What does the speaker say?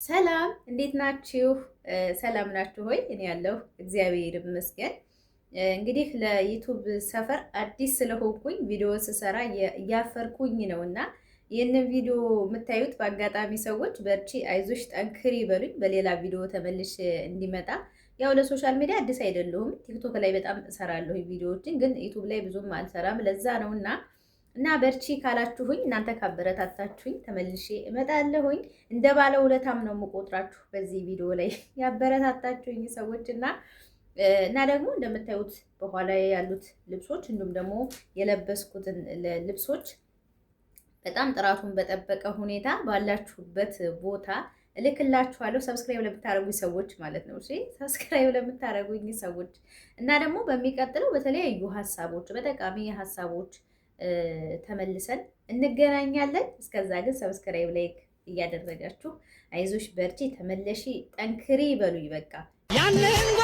ሰላም፣ እንዴት ናችሁ? ሰላም ናችሁ ሆይ? እኔ ያለሁ እግዚአብሔር ይመስገን። እንግዲህ ለ YouTube ሰፈር አዲስ ስለሆንኩኝ ቪዲዮ ስሰራ እያፈርኩኝ ነው እና ይህንን ቪዲዮ የምታዩት በአጋጣሚ ሰዎች በርቺ፣ አይዞሽ፣ ጠንክሪ በሉኝ በሌላ ቪዲዮ ተመልሼ እንዲመጣ። ያው ለ social media አዲስ አይደለሁም። TikTok ላይ በጣም እሰራለሁ ቪዲዮዎችን፣ ግን YouTube ላይ ብዙም አልሰራም። ለዛ ነው እና በርቺ ካላችሁኝ፣ እናንተ ካበረታታችሁኝ ተመልሼ እመጣለሁኝ። እንደ ባለ ውለታም ነው የምቆጥራችሁ በዚህ ቪዲዮ ላይ ያበረታታችሁኝ ሰዎች። እና ደግሞ እንደምታዩት በኋላ ያሉት ልብሶች እንዲሁም ደግሞ የለበስኩትን ልብሶች በጣም ጥራቱን በጠበቀ ሁኔታ ባላችሁበት ቦታ እልክላችኋለሁ። Subscribe ለምታደርጉኝ ሰዎች ማለት ነው። እሺ፣ subscribe ለምታደርጉኝ ሰዎች እና ደግሞ በሚቀጥለው በተለያዩ ሀሳቦች፣ በጠቃሚ ሀሳቦች ተመልሰን እንገናኛለን። እስከዛ ግን subscribe፣ like እያደረጋችሁ አይዞሽ፣ በርቺ፣ ተመለሺ፣ ጠንክሪ በሉኝ። በቃ ያንን